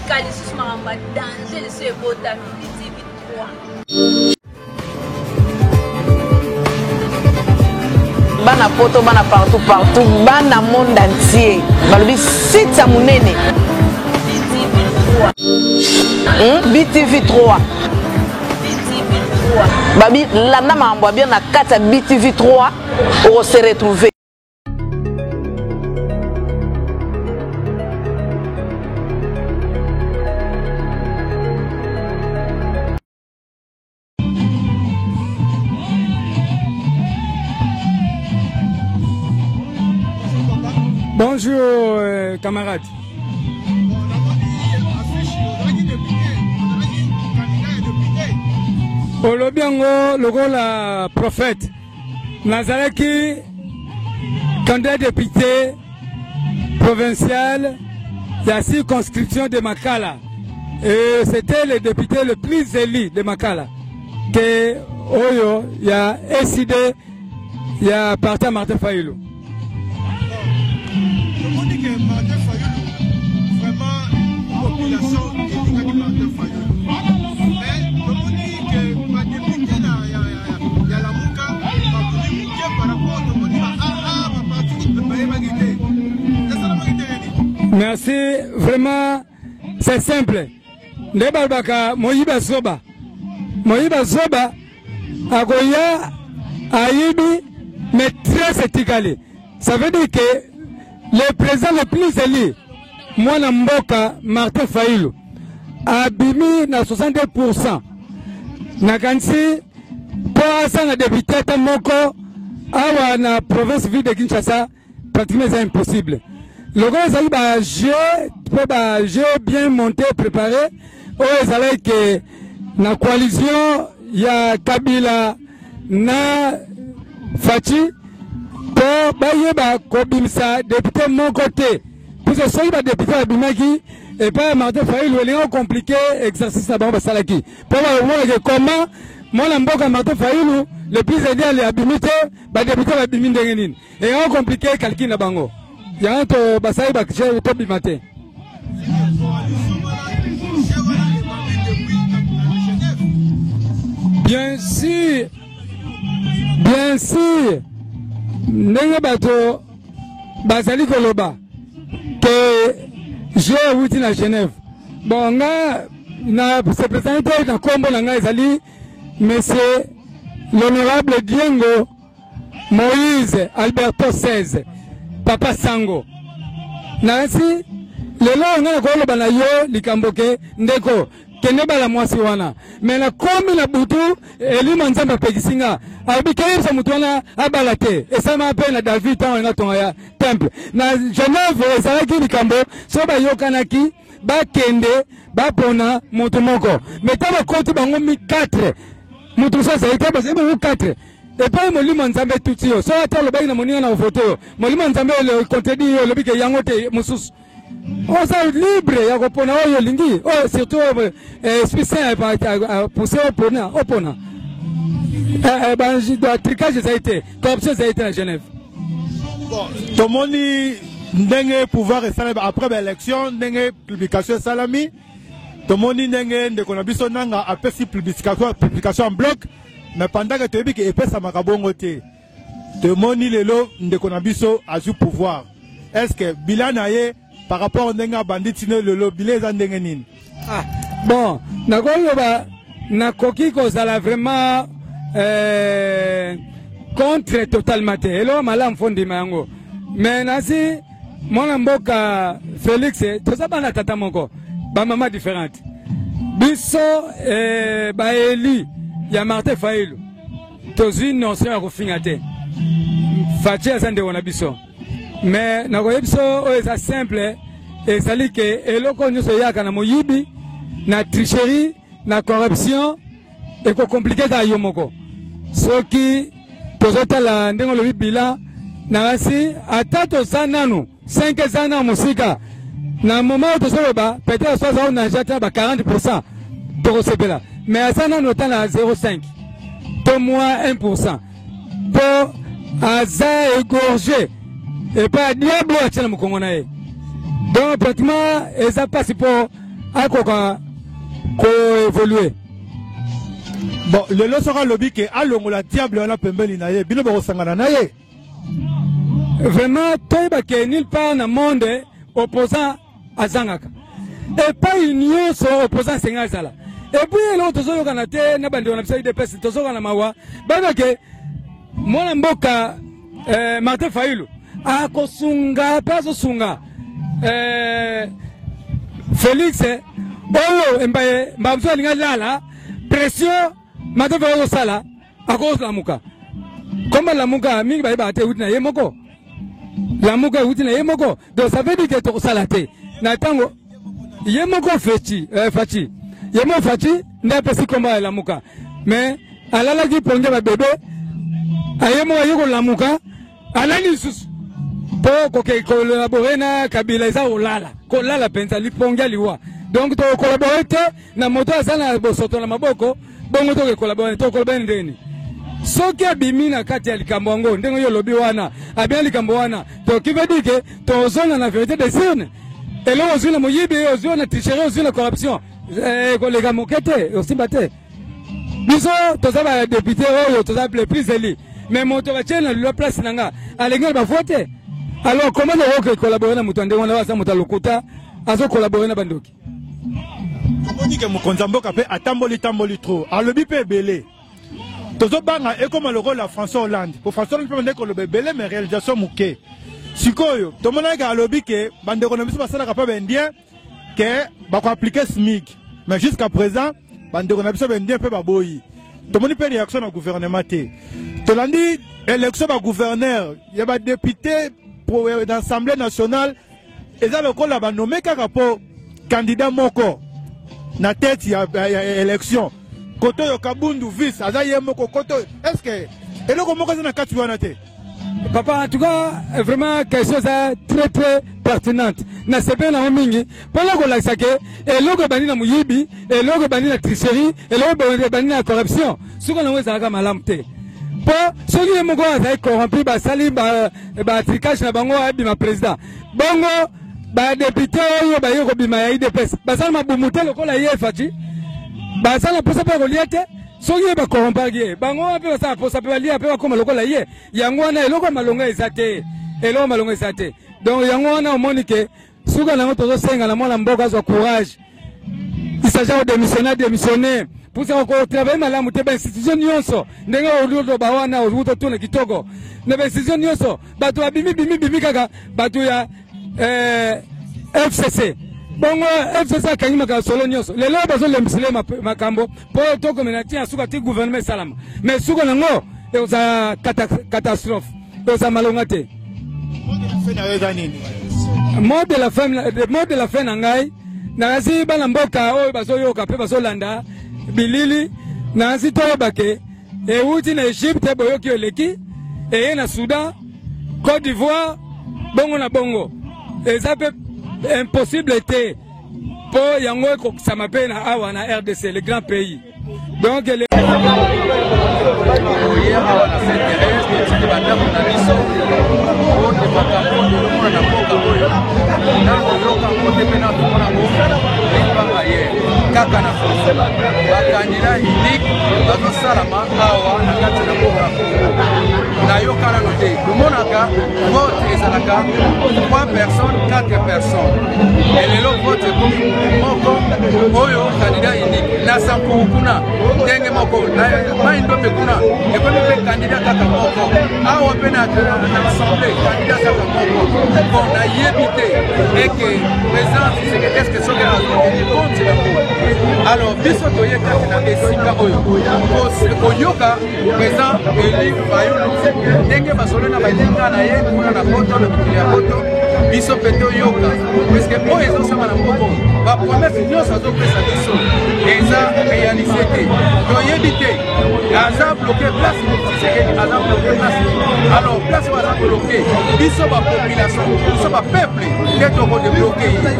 sika lisusu makambo ya danger lisusu ebotami BTV 3. Bana poto bana partout partout bana monde entier balobi site ya monene BTV 3 hmm? babi landa makambo ya bien na kati ya BTV 3 okose retrouver. Bonjour euh, camarade. Olobi yango lokola prophète. Nazalaki candidat député provincial ya circonscription de Makala. Et c'était le député le plus élu de Makala. Que oyo ya SID ya parti ya Martin Fayulu. Tomoni ke Martin Fayulu vraiment population elingaki Martin Fayulu. Mais tomoni ke ba député na ya ya Lamuka babimi moke par rapport tomoni ba AA ba parti bayebaki te. Esalamaki ndenge nini? Merci vraiment c'est simple. Nde balobaka moyibi azoba. Moyibi azoba akoya ayibi mais trace etikali. Ça veut dire que le président le plus élu mwana mboka Martin Fayulu abimi na 62%. Nakanisi mpo azanga depute ata moko awa na province ville de Kinshasa pratiquement eza impossible. Lokola ezali ba jeu mpo ba jeu bien monté préparé oyo ezalaki ke na coalition ya Kabila na Fatshi mpo bayeba kobimisa depute moko te puisque soki badepute babimaki epai ya Martin Fayulu elingi komplike exercice na bango basalaki mpo bamonake comment mwana mboka Martin Fayulu le plus idéal abimi te badepute babimi ndenge nini elingi komplike calcul na bango yango to basali ba tobima te. Bien sûr, bien sûr, ndenge bato bazali koloba ke je ewuti na Genève. Bon, nga na se présente te na kombo na ngai ezali monsieur l'honorable Diengo Moïse Alberto 16 papa sango nasi lelo ngai nakoloba na yo likambo ke ndeko kende bala mwasi wana me nakomi na butu elimo nzambe apekisi nga alobi keyebisa motu wana abala te esalama mpe na david ntango alinga tonga ya temple na genève ezalaki likambo so bayokanaki bakende bapona moto moko me ntango bakoti bango mi 4 moto mosusu azali te bazali bango 4 epai molimo ya nzambe etuti yo soki ata olobaki na moninga na kovote yo molimo ya nzambe contredit yo olobi ke yango te mosusu oza libre ya kopona oyo olingi oyo surtout oyo eh, esprit saint apousse opona opona eh, eh, tricage ezali te corruption ezali te na genève bon tomoni ndenge pouvoir esalami après baélection ndenge publication esalami tomoni ndenge ndeko na biso nanga apesi publication, publication en bloc mais pendant que toyebi ke epesamaka bongo te tomoni lelo ndeko na biso azwi pouvoir est ce que bilan na ye par rapport ndenge abandi tino lelo bilan eza ndenge nini ah, bon nakoloba nakoki kozala vraiment euh, contre totalement te eloko malamu fo ndima yango mais nasi mwana mboka Felix toza bana tata moko bamama différente biso eh, baeli ya Martin Fayulu tozwi notion ya kofinga te Fatshi aza ndeko na biso mais nakoyebi biso oyo eza simple ezali ke eloko nyonso eyaka na moyibi na tricherie na corruption ekokomplike kaka yo moko soki tozotala ndenge olobi bilan nakasi ata toza nanu 5 eza na mosika na moment oyo tozoloba peut-être so aza onage ata ba 40 pourcent tokosepela mais aza nanu ata na 0,5 to mwa 1 pourcent mpo aza égorge epai ya diable oyo atia na mokongo na ye donc pratiquement eza mpasi mpo. akoka koévolue. Bon, lelo soki alobi ke alongola diable wana pembeni na ye, bino bokosangana na ye? Vraiment, toyeba ke nulle part na monde opposant azangaka. Epai nyonso opposant asenga azala. Et puis eloko tozoyokana te na bandeko na biso UDPS, tozokana mawa, bayeba ke mwana mboka Martin Fayulu akosunga mpe azosunga Félix oyo embaye mbala mosusu alingi alala pression. Martin Fayulu azosala, akolamuka. Komba lamuka mingi bayebaka te, euti na ye moko. Lamuka euti na ye moko, donc ça veut dire que tokosala te na ntango ye moko Fechi, Fatshi, ye moko Fatshi nde apesi komba ya lamuka, mais alalaki pongi ya babebe, aye moko aye kolamuka, alali lisusu mpo koke collaborer na Kabila eza kolala, kolala mpenza lipongi ya liwa. Donc tokocollaborer te na moto aza na bosoto na maboko, bongo tokocollaborer, tokocollaborer ndeni soki abimi na kati ya likambo yango ndenge oyo olobi wana, abimi likambo wana, to qui veut dire que tozonga na vérité des urnes. Eloko ozwi na moyibi, ozwi na tricherie, ozwi na corruption, koleka moke te, osimba te. Biso toza ba député oyo toza le plus élu, mais moto batie na lilo place na nga alingi na bavoix te. Alors comment tokoki collaborer na moto ya ndenge wana? Aza moto ya lokuta, azocollaborer na bandoki. Tomoni ke mokonzi ya mboka mpe atamboli tamboli trop, alobi mpe ebele. Tozobanga ekoma lokola François Hollande, po François Hollande mpe bandeki koloba ebele, mais réalisation moke. Sikoyo tomonaki alobi ke bandeko na biso basalaka mpe baindien ke bakoappliquer SMIC, mais jusqu'à présent bandeko na biso baindien mpe baboyi. Tomoni mpe réaction na gouvernement te. Tolandi élection bagouverneur ya badéputé d'Assemblée nationale, eza lokola banome kaka mpo candidat moko na tête ya élection. Kote oyo Kabundu vice aza ye moko, kote oyo est ce que eloko moko eza na kati wana te? Papa, en tout cas, vraiment, question eza très très pertinente. Nasepeli nango mingi mpona kolakisa ke eloko ebandi na moyibi, eloko ebandi na tricherie, eloko ebandi na corruption, soki nango ezalaka malamu te. Mpo soki ye moko azali corrompu, basali batricage na bango, abima président, bongo badéputé oyo baye kobima ya UDPS basala mabumu te lokola ye Fatshi, basala mposa mpe kolia te. Soki ye bacorrompaki ye, bango wana mpe basala mposa mpe balia mpe bakóma lokola ye. Yango wana eloko ya malonga eza te, eloko ya malonga eza te. Donc yango wana omoni ke suka nango tozosenga na mwana mboka azwa courage. Il s'agit de démissionner, démissionner pusa kotravaille malamu te. Bainstitution nyonso ndenge oloba wana, outa tuna kitoko na bainstitution nyonso, bato babimi bimi bimi kaka bato ya FCC. Bongo FCC akangi makambo solo nyonso. Lelo bazolembisile makambo mpo tokomela ntina suka ti gouvernement esalama, mais suka nango ekozala catastrophe, ekozala malonga te. Mot de la fin, mot de la fin na ngai, nazi bana mboka oyo bazoyoka mpe bazolanda bilili, nazi toyeba ke euti na Egypte, boyoki eleki eye na Soudan, Côte d'Ivoire, bongo na bongo, eza mpe impossible te mpo yango ekokisama mpe na awa na RDC, le grand pays. Donc le... Oye awa na Saint Thérèse, totiki bandako na biso ote makambo tozomona na mboka oyo, nano toyoka yango te mpe nano tomona yango nulle ailleurs, kaka na Congo bacandidat unique bazosalama awa na kati na mboka ya Congo. Nayoka nano te. Tomonaka vote ezalaka 3 personnes, 4 personnes, elelo vote ekomi moko oyo candidat unique. Na Sankuru kuna ndenge moko, na Mai Ndombe kuna ekomi mpe candidat kaka moko, awa mpe na assemblée candidat kaka moko. Bon, nayebi te eke président Tshisekedi est-ce soki azoteni compte yango. Alors biso toye kati na esika oyo koyoka président Eli Fayulu ndenge basolo na baninga na ye kuna na poto, na mikili ya poto. Biso mpe toyoka, puisque oyo ezosama na mboko, bapromese nyonso azopesa biso eza réalisé te. Toyebi te aza bloqué place Tshisekedi aza bloqué place. Alors place oyo aza bloqué, biso bapopulation, biso bapeuple nde tokodébloquer ye,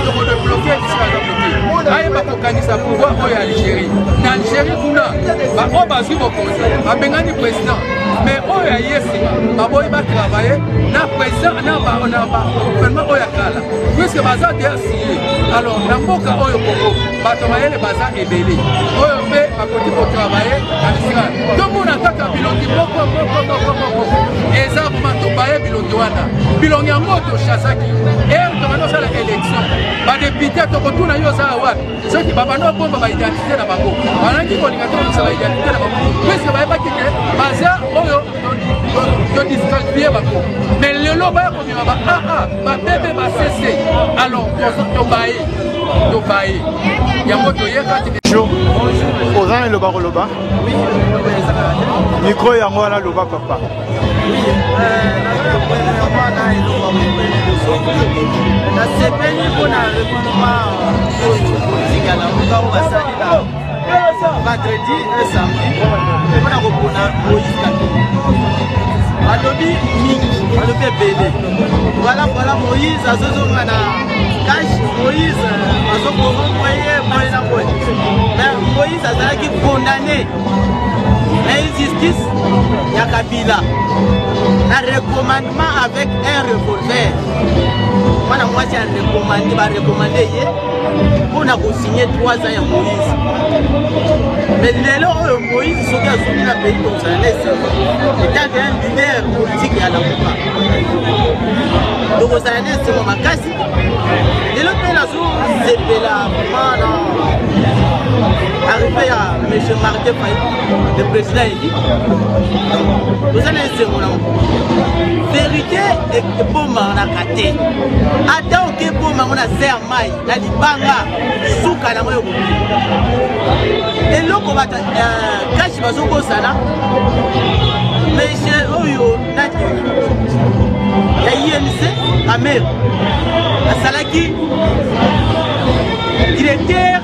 tokodébloquer bisika aza bloqué. Ayeba kokanisa pouvoir oyo ya Algérie. Na Algérie kuna, baoyo bazwi bokonzi babengani président, mais oyo ya ye nsima baboyi batravaille na président na gouvernement oyo ya kala, puisque baza deya siye. Alors na mboka oyo Congo, bato mayele baza ebele oyo mpe bakoki kotravaille na misala. Tomona kaka bilongi moko moko moko moko, eza vraimen tobaye bilongi wana. Bilongi yango tochasaki ere tobandi osala élection, badepute tokotuna yo ozala wapi? Soki babanda obomba baidentité na bango, bazalaki kolinga tobimisa baidentité na bango puiske bayebaki ke baza oyo todisqualifie bango. Mais lelo baya kobima ba aa, ba bb, ba cc. Alors tobaye, tobaye yango, toyekati. Oza na eloba koloba, micro yango wana, loba papa. Nasepeli mpona regroupement oyo politique ya Lamuka oyo basali na vendredi et samedi mpona kopona Moïse Katumbi. Balobi mingi, balobi ebele. Voilà, voilà, Moïse azozonga na cash, Moïse azokorombre ye boye na boye. Mais Moïse azalaki condamné na injustice ya Kabila na recommandement avec un revolver. Mwana mwasi arecommande, barecommande ye mpona kosigne 3 ans ya Moïse. Mais lelo oyo Moïse soki azongi na pays, tozala na esengo. Etant que un leader politique ya Lamuka, tokozala na esengo makasi. Lelo mpe nazosepela vraiment na arrivé ya monsieur Martin Fayulu, le président élu. Toza na esengo nango. Vérité ebomanaka te, ata oke bomango na se ya mai na libanga, suka nango ekoki. Eloko bato kashi bazokosana, monsieur oyo nani ya INC, Kamerhe, asalaki directeur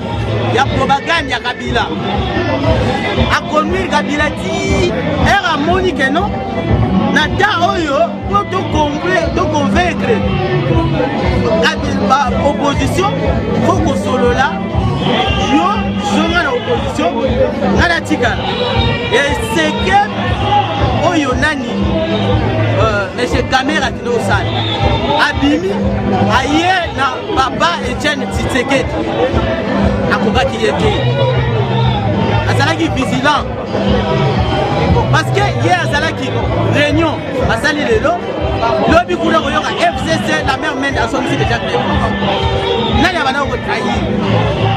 ya propagande ya Kabila, aconduire Kabila ti ere amoni ke non, na ta oyo po toconvaincre opposition, fo kosolola. Yo zonga na opposition, nga natikala eseke oyo nani, monsieur Kamerhe akende kosala, abimi aye na papa Etienne Tshisekedi, akokaki ye te. Azalaki vigilant parce que ye azalaki réunion basali lelo, lobi kuna koyoka FCC, la mère Mende asongisi déjà réponse. Nani abanda kotrahir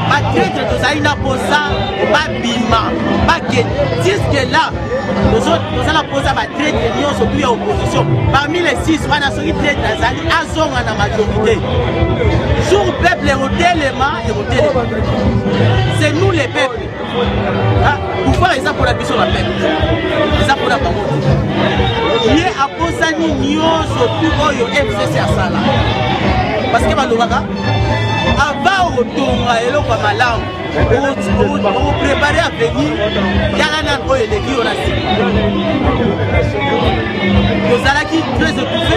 batraître? Tozali na posa babima, bakende. Jusque là toza na posa batraître nyonso tu ya opposition parmi les six wana. Soki traître azali, azonga na majorité. Jour peuple ekotelema, ekotelema. C'est nous les peuples. Pouvoir eza mpona biso na peuple, eza mpona bango te. Ye abosani nyonso tu oyo FCC asala, parce que balobaka avant okotonga eloko ya malamu, okoprépare avenir. Tala nanu oyo eleki yo na nsima. Tozalaki très étouffé,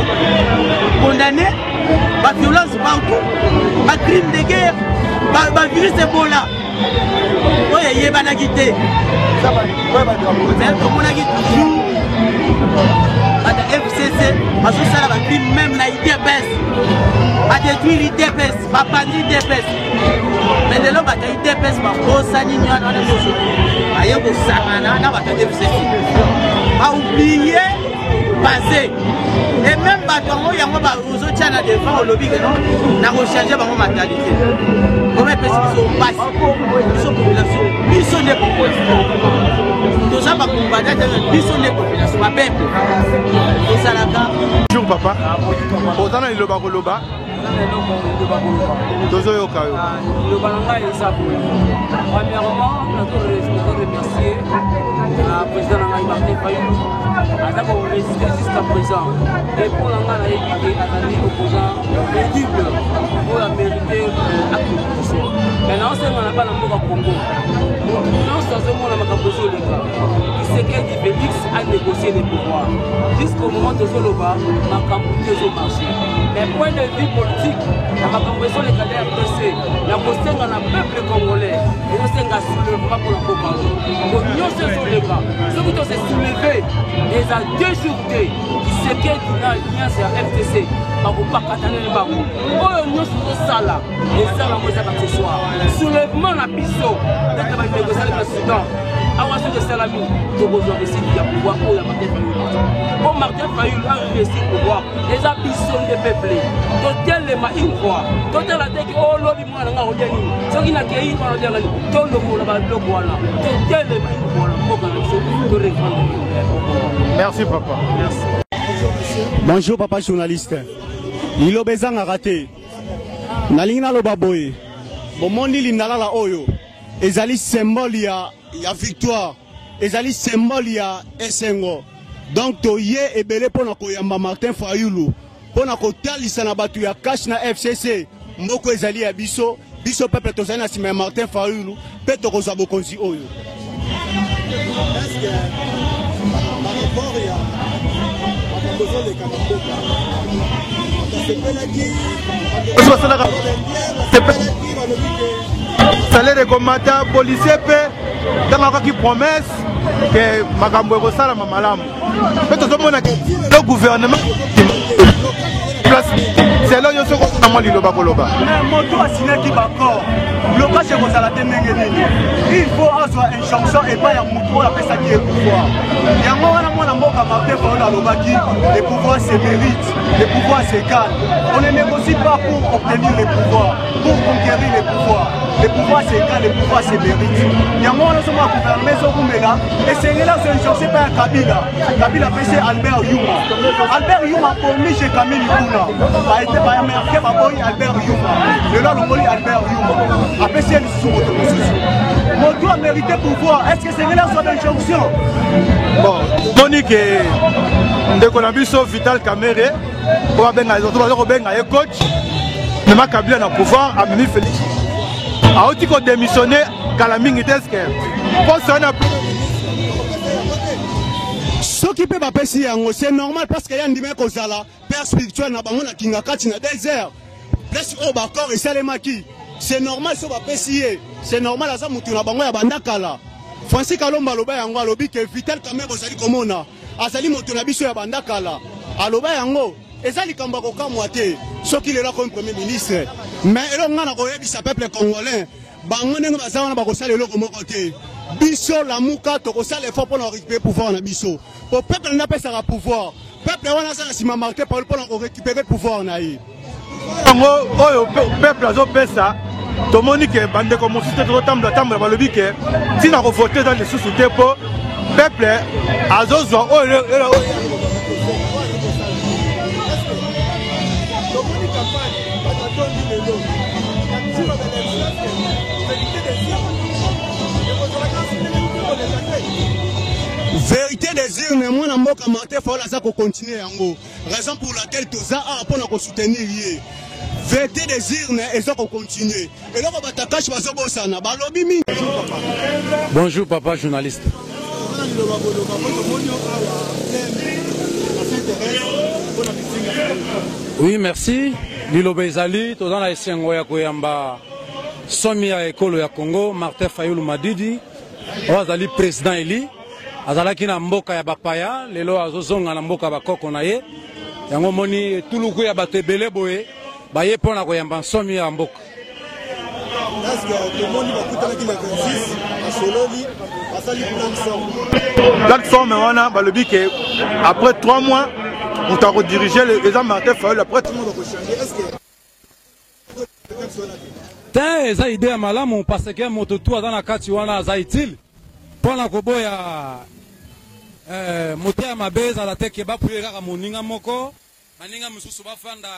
condamné, baviolence partout, bacrime de guerre, bavirus Ebola oyo eyebanaki te. Tomonaki toujours bato FCC bazosala bacrime, même na UDPS, badétruire UDPS, bapandi UDPS. Mais lelo bato ya UDPS babosani wana wana nyonso, baye kosangana na bato ya FCC, baoublie passé. Et même bato yango yango ozotia na devant, olobi ke non, nakochange bango mentalité. Koma epesi biso mpasi, biso population, biso nde population, toza bakombata te, biso nde population, bapeuple tozalaka. Bonjour papa, oza na liloba koloba, tozoyoka yo. Liloba na ngai eza boye. Premièrement, nazo remercier na président na ngai Martin Fayulu, aza korésister jusqu'à présent. Et mpo na ngai, nayebi ke azali opposant crédible oyo amérité acte d'opposition. Mais naosenga na bana mboka Congo, motu nyonso azomona makambo ezoleka, Tshisekedi Félix a négocié le pouvoir jusqu'au moment tozoloba, makambo te ezomarche. Mais point de vue politique na makambo ezoleka na RDC, na kosenga na peuple congolais, ezosenga soulèvement mpona mboka oyo. Po nyonso ezoleka, soki tose soulever. Mpe eza deux jours te, Tshisekedi na alliance ya FTC bakopakata nene bango. Oyo nyonso tozosala eza bango eza baaccessoire. Soulèvement na biso tata bandeko esalemi na Soudan awa soki esalami tokozwa residi ya pouvoir oyo ya Martin Fayulu. Mpo Martin Fayulu a réussir pouvoir eza biso nde peuple totelema une fois totala te ke olobi oh, mwana nga akolia nini soki nakei mwana olia nani tolongola babiloko wana totelema wana mboka na biso to reprendre. Merci papa. Merci. Bonjour papa journaliste. Liloba ezangaka te. Nalingi naloba boye. Bomoni lindalala oyo ezali symbole ya, ya victoire, ezali symbole ya esengo. Donc toye ebele mpo na koyamba Martin Fayulu mpo na kotalisa na bato ya cash na FCC moko ezali ya biso, biso peuple tozali na nsima ya Martin Fayulu mpe tokozwa bokonzi oyo. Est-ce que par rapport ya makambo ezoleka na mboka basepelaki basalaka balobi ke salaire ekomata, policier mpe ntango akaki promesse ke makambo ekosalama malamu, mpe tozomona ke le gouvernement place selo yo soki na mwa liloba koloba. Moto asignaki baaccord, blocage ekozala te. Ndenge nini? Il faut azwa injonction epai ya motu oyo apesaki ye pouvoir. Yango wana mwana mboka Martin Fayulu alobaki: le pouvoir se mérite, le pouvoir se gagne, on ne négocie pas pour obtenir le pouvoir, pour conquérir le pouvoir. Le pouvoir se gagne, le pouvoir se mérite. Yango wana ozomona gouvernement ezokumela, esengeli azwa injonction epai ya Kabila. Kabila apesi Albert Yuma. Albert Yuma akomi Gécamines kuna, baete baaméricain baboyi Albert Yuma. Lelo alongoli Albert Yuma, apesi ye lisusu moto mosusu. Moto amérite pouvoir, est ce que esengeli azwa bainjonction? Bon, moni ke ndeko na biso Vital Kamerhe oyo babenga, baza kobenga ye coach, mema Kabila na pouvoir, amemi Félix, auti kodémissionne kala mingi te. Eske poste wana soki mpe bapesi yango, c'est normal, parce que ya ndima kozala père spirituel na bango na kinga kati na désert, place oyo baaccord esalemaki. C'est normal so bapesi ye, c'est normal, aza motu na bango ya banda kala. Francis Kalomba aloba yango, alobi ke Vital Kamerhe ozali komona azali moto na biso ya banda kala. Aloba yango, eza likambo ya kokamwa te soki lelo akomi premier ministre. Mais eloko ngai na koyebisa peuple congolais, bango ndenge baza wana bakosala eloko moko te. Biso Lamuka tokosala effort mpona korécupérer pouvoir na biso, po peuple nde apesaka pouvoir. Peuple wana aza na nsima Martin Fayulu mpona korécupérer pouvoir na ye. Yango oyo peuple azopesa, tomoni ke bandeko mosusu te tozotambola tambola, balobi ke ntina kovote eza lisusu te mpo peuple azozwa oyo. Tomoni campagne, bato atondi lelo jour ya baélection, vérité des urnes ekozalaka ndenge uti koleka te. Vérité des urnes, mwana mboka Martin Fayulu aza kocontinue yango, raison pour laquelle toza awa mpona kosoutenir ye. Vérité des urnes eza kocontinue. Eloko batakashi bazobosana, balobi mingi. Bonjour papa journaliste. Liloba koloba po tomoni yo awa na Saint Thérèse mpona meeting ya Oui, merci. Liloba ezali, toza na esengo ya koyamba somi ya ekolo ya Congo, Martin Fayulu Madidi, oyo azali président élu. Azalaki na mboka ya bapaya, lelo azozonga na mboka ya bakoko na ye. Yango omoni etuluku ya bato ebele boye baye mpo na koyamba nsomi ya mboka. Est-ce que tomoni bakutanaki na 26, basololi, basali plateforme? Plateforme wana balobi ke après 3 mois moto akodirige eza Martin Fayulu. Après 3 mois bakochange. Est ce que te eza idée ya malamu? Parce que moto tu aza na kati wana aza utile mpo na koboya moto ya mabe ezala te ke bapuye kaka moninga moko, baninga mosusu bafanda.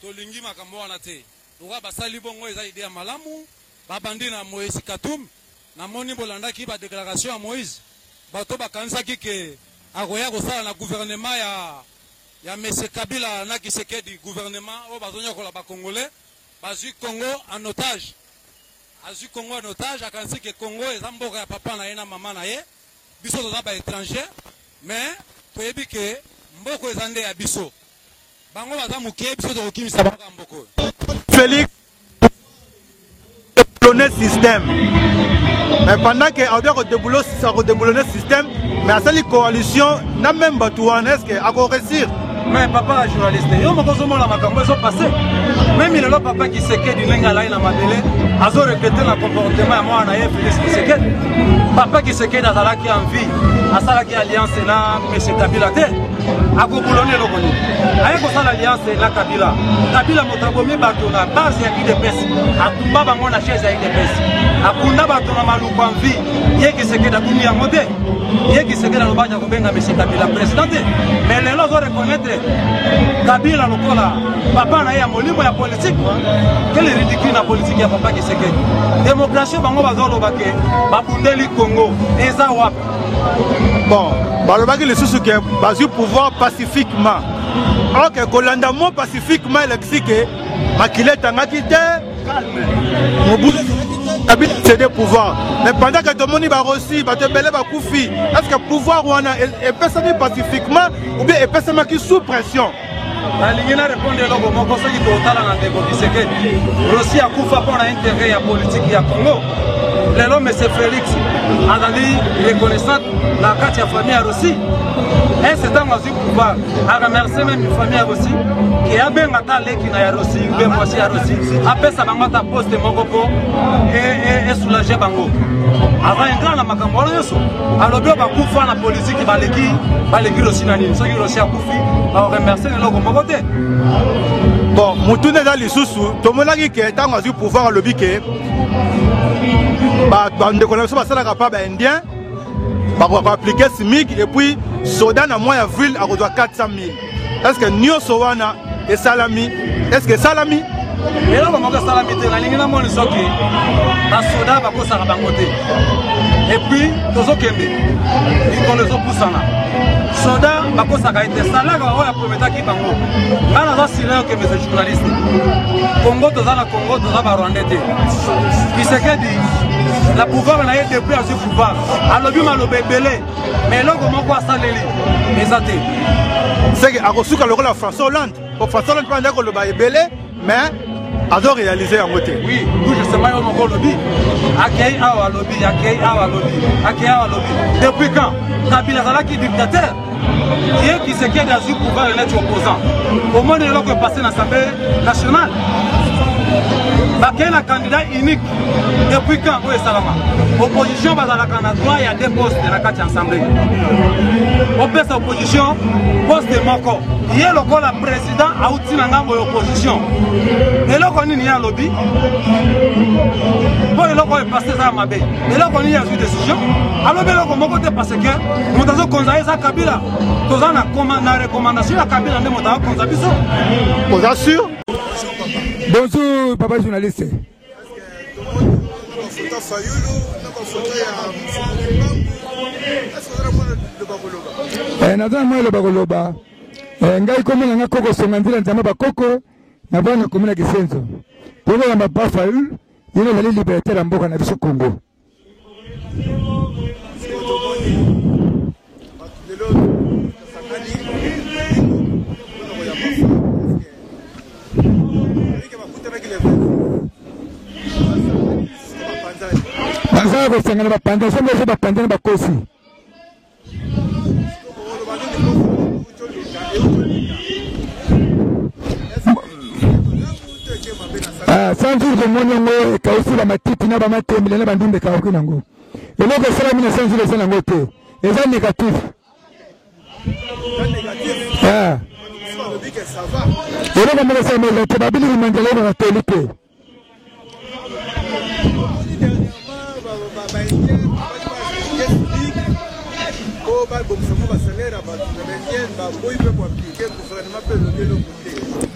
Tolingi makambo wana te. Lokola basali bongo, eza idée ya malamu. Babandi na Moïse Katumbi. Namoni bolandaki badéclaration ya Moïse. Bato bakanisaki ke akoya kosala na gouvernement ya monsieur Kabila na Tshisekedi, gouvernement oyo bazonyokola bacongolais, bazwi Congo en otage. Azwi Congo en otage, akanisi ke Congo eza mboka ya papa na ye na mama na ye, biso toza baétranger. Mais toyebi ke mboka eza nde ya biso. Bango baza moke, biso tokokimisa bango kaka mboka oyo. Félix. akodeboulonne système, mais pendant que aobi akodeboulonne système, mais asali coalition na même bato wana, est ce que akoréussir? Mais papa journaliste, yo moko ozomona makambo ezopasse. Meme lelo papa Kisekedi ndenge alai na mabele, azoregrete na comportement ya mwana na ye Félix Kisekedi. Papa Kisekedi azalaki en vie, asalaki alliance na monsieur Kabila te. Akobuloni eloko nini? Aye kosala alliance na Kabila. Kabila moto abomi bato na base ya UDPS, atumba bango na chaise ya UDPS, akunda bato na Maluku en vie. Ye Kisekedi akungi yango te. Ye Kisekedi alobaki akobenga monsieur Kabila président te, mais lelo azo reconnaître Kabila lokola papa na ye ya molimo ya politique. Quel ridicule na politique ya papa Kisekedi. Démocratie bango bazoloba ke babundeli Congo eza wapi? Bon, balobaki lisusu ke bazwi pouvoir pacifiquement. Ok, kolanda mo pacifiquement elakisi ke makila etangaki te, mobutu Kabila cédé pouvoir, mais pendant que tomoni barosi bato ebele bakufi, est ce que pouvoir wana epesami pacifiquement ou bien epesamaki sous pression? Nalingi na répondre eloko moko. Soki totala na ndeko Kisekedi, Rosi akufa mpo na intérêt ya politike ya Congo. Lelo monsieur Félix azali reconnaissant na kati ya famille ya Rosi. Ese ntango azwi pouvoir, aremercie meme famille ya Rosi, ke abenga ata leki na ya Rosi ube mwasi ya Rosi, apesa bango ata poste moko mpo esoulage bango. Aza ingrat na makambo wana nyonso. Alobi oyo bakufa na politike baleki, baleki Rosi na nini? Soki Rosi akufi, bakoremercie na eloko moko te. Bon, motuna eza lisusu, tomonaki ke ntango azwi pouvoir alobi ke bandeko na biso basalaka pa baindien bakoaplike SMIC, et puis soda na mois ya avril akozwa 400 000. Est ce que nyonso wana esalami? Est ce que esalami? Eloko moko esalami te. Nalingi namoni soki basoda bakosaka bango te. Et puis tozokende, likolo ezopusana. Soda bakosaka ete salaka oyo aprometaki bango. Ngai naza sila yoke, monsieur journaliste. Congo, toza na Congo, toza barwandais te. Kisekedi na pouvoir na ye, depuis azwi pouvoir alobi maloba ebele, mais eloko moko asaleli eza te. Seke akosuka lokola François Hollande, po François Hollande mpe andaki koloba ebele, mais azo réaliser yango te. Oui, tout justement, yo moko olobi, akei awa alobi, akei awa alobi, akei awa alobi. Depuis quand Kabila azalaki dictateur, ye Kisekedi azwi pouvoir neti opposant? Omoni eloko epasse na Assemblée nationale, bakei na candidat unique. Depuis quand oyo esalama? Opposition bazalaka na droit ya deux postes na kati ya assemblée. Opesa opposition poste moko, ye lokola président auti na ngambo ya opposition, eloko nini ye alobi mpo eloko oyo epasse eza ya mabe? Eloko nini azwi décision? Alobi eloko moko te, parce que moto azokonza ye eza Kabila. Toza na recommandation ya Kabila nde moto azokonza biso. Oza sûr? Bonjour papa journaliste. Naza na mwa eloba koloba. Ngai kombo na nga Koko Songa Nzila Nzamba Bakoko, na bana komi na Kisenzo. Tokoyamba pa Fayulu, ye azali libérateur ya mboka na biso Congo. Baza kosangana, bapanza soki bazo bapanza na bakosi. Sans jour tomoni yango ekausi bamatiti na bamatembele na bandumba ekauki nango. Eloko esalami na sans jour eza nango te, eza négatif. Eloko moko esalami eza te, babiliki mandela oyo bakatoli te.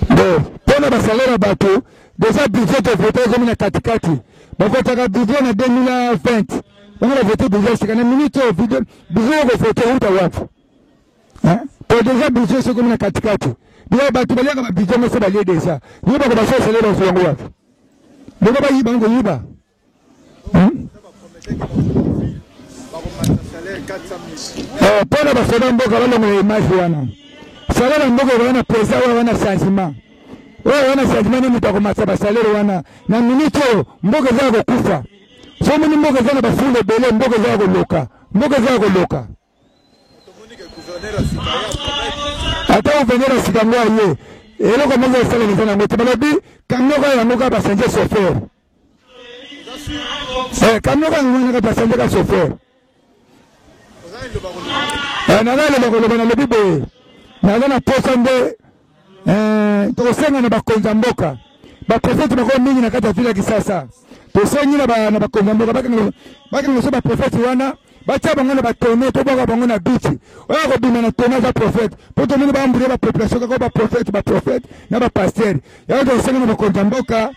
Bon, mpona basalaire ya bato, deja budget tovote ekomi na katikati. Bavotaka budget na 2020, bango bavote budget sika na minute oyo. Budget oyo kovote euta wapi? Po deja budget soki ekomi na katikati, deja bato baliaka babudget moso balie deja. Yo bako basala bazwa yango wapi? Boko bayiba yango koyiba. Mpona basoda mboka balongola image wana, salaire ya mboka ezala na président oyo wana changement. Oyo wana sentiment nde moto akomasa basalere wana na minute oyo mboka eza ya kokufa. Soki omoni mboka eza na bafulu ebele, mboka eza ya koloka, mboka eza ya koloka. Ata gouverneur ya sika yango aye, eloko moko esalaka eza nango te. Balobi camion kaka yango kaka basange chauffeur, eh, camion kaka yango wana kaka basange ka chauffeur. Eh, naza eloba koloba, nalobi boye, naza na posa nde eh, tokosenga na bakonzi ya mboka baprofete bakoyo mingi na kati ya vile ya Kisasa. Tosengi na bakonzi ya mboka bakanga biso baprofete wana, batia bango na batone, tobwaka bango na bichi. Oyo akobima na tone aza profete, mpo tomoni baambulie bapopulation kaka baprofete, baprofete na bapastere. Yango tokosenga na bakonzi ya mboka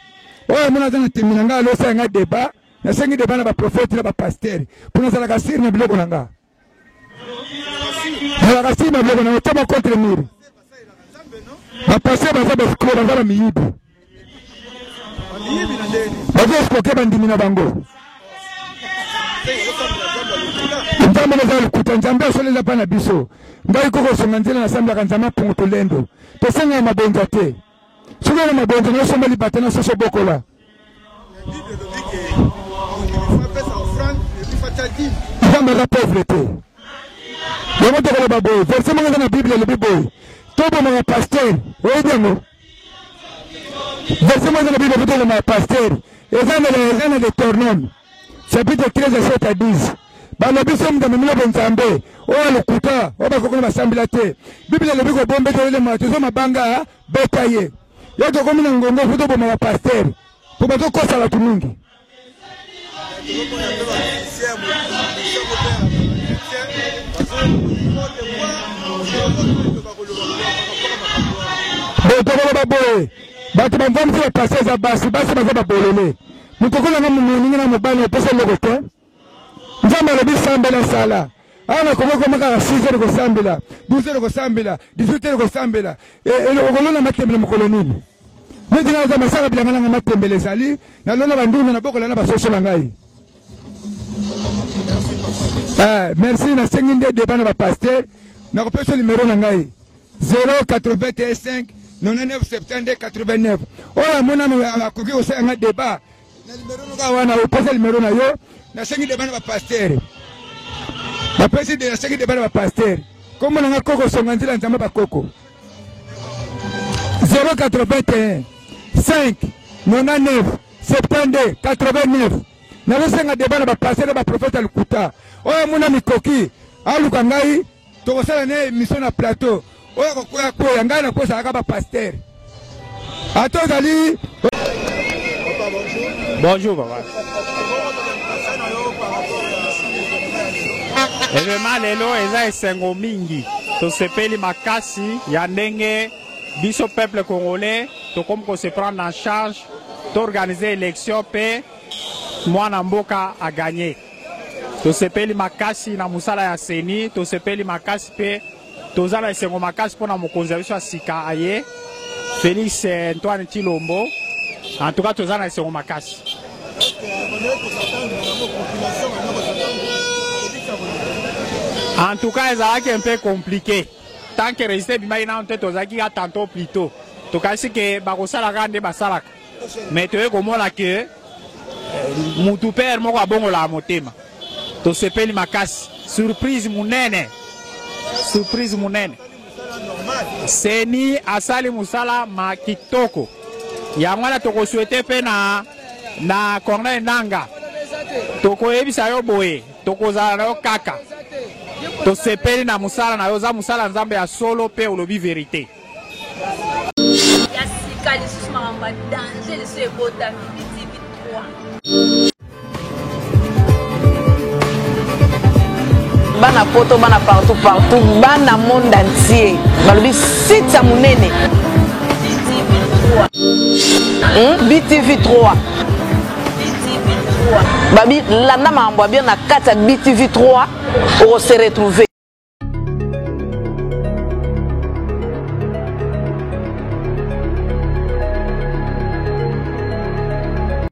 oyo amona aza na tembe na ngai, alosala ngai debat. Nasengi debat na baprofete na bapastere, mpo nazalaka sire na biloko na ngai, nazalaka sire na biloko na ngai. Tya contre mire, bapastere baza baescro, baza bamiyibi, bazo escroke bandimi na bango. Nzambe naza lokuta, Nzambe asolo eza mpa na biso. Ngai kokosonga nzela, nasambelaka Nzambe apungu tolendo, tosengaka mabonza te. Soki oza mabonza na osomba libata na soso bokola. Nzambe aza pauvre te. Yango tokoloba boye, verse moko eza na Bible elobi boye, tobomaka pasteur. Oyebi yango? Verse moko eza na Bible mpo tobomaka pasteur, eza na eza na Deutéronome chapitre 13 verset à 10. Balobi so moto amemeli bonzambe oyo lokuta oyo bakokona basambela te. Bible elobi kobomba ete olemaka tozo mabanga beta ye. Yo tokomi na ngongo mpo toboma ba pasteur mpo bazokosa bato mingi. Boye tokoloba boye, bato bamvamisi ba pasteur eza basi, basi baza babolole. Moto okolanga moninga na mobali opesa eloko te. Nzambe alobi sambela sala. Awa na Kongo ekoma kaka 6 heures kosambela, 12 heures kosambela, 18 heures kosambela. Okolona matembele mokolo nini? Neti ngai naza masaka bilanga nanga matembele ezali, nalona bandunda na bokola na basoso na ngai. Eh, merci, nasengi nde debat na ba pasteur, nakopesa numero na ngai 085 99 72 89. Oyo amonano akoki kosala ngai debat na numero noka wana, opesa numero na yo. Nasengi debat na ba pasteur, bapesi de, nasengi debat na ba pasteur. Kombo na nga Koko Songa Nzila Nzambe bakoko 081 5 99 72 89. Nazosenga debat na ba pasteur na ba prophète ya lokuta. Oyo amona mikoki aluka ngai, tokosala na émission na plateau. Oyo akokwea kweya, ngai nakozalaka ba pasteur. Ata ozali. Bonjour papa. Evenement lelo eza esengo mingi, tosepeli makasi ya ndenge biso peuple congolais tokomi ko se prendre en charge, toorganize élection mpe mwana mboka a gagné. Tosepeli makasi na mosala ya CENI, tosepeli makasi mpe toza na esengo makasi mpo na mokonzi ya biso ya sika aye Félix Antoine Tshilombo. En tout cas toza na esengo makasi. En tout cas ezalaki un peu compliqué tant que résultat ebimaki nano te, tozalaki kaka tantôt plus tôt tokanisi ke bakosala kaka nde basalaka, mais toye komona ke mutu père moko abongolaka motema. Tosepeli makasi, surprise munene, surprise munene. CENI asali mosala ma kitoko, yango wana tokosouhaite mpe na na Corneille Nanga, tokoyebisa yo boye, tokozala na yo kaka. Tosepeli na mosala na yo, oza mosala Nzambe ya solo mpe olobi verite. Ya sika lisusu makambo ya danger lisusu ebotami BTV 3. Bana poto, bana partout partout, bana monde entier balobi site ya monene BTV 3. BTV 3 babi landa makambo ya bien na kati ya BTV 3 okose retrouver.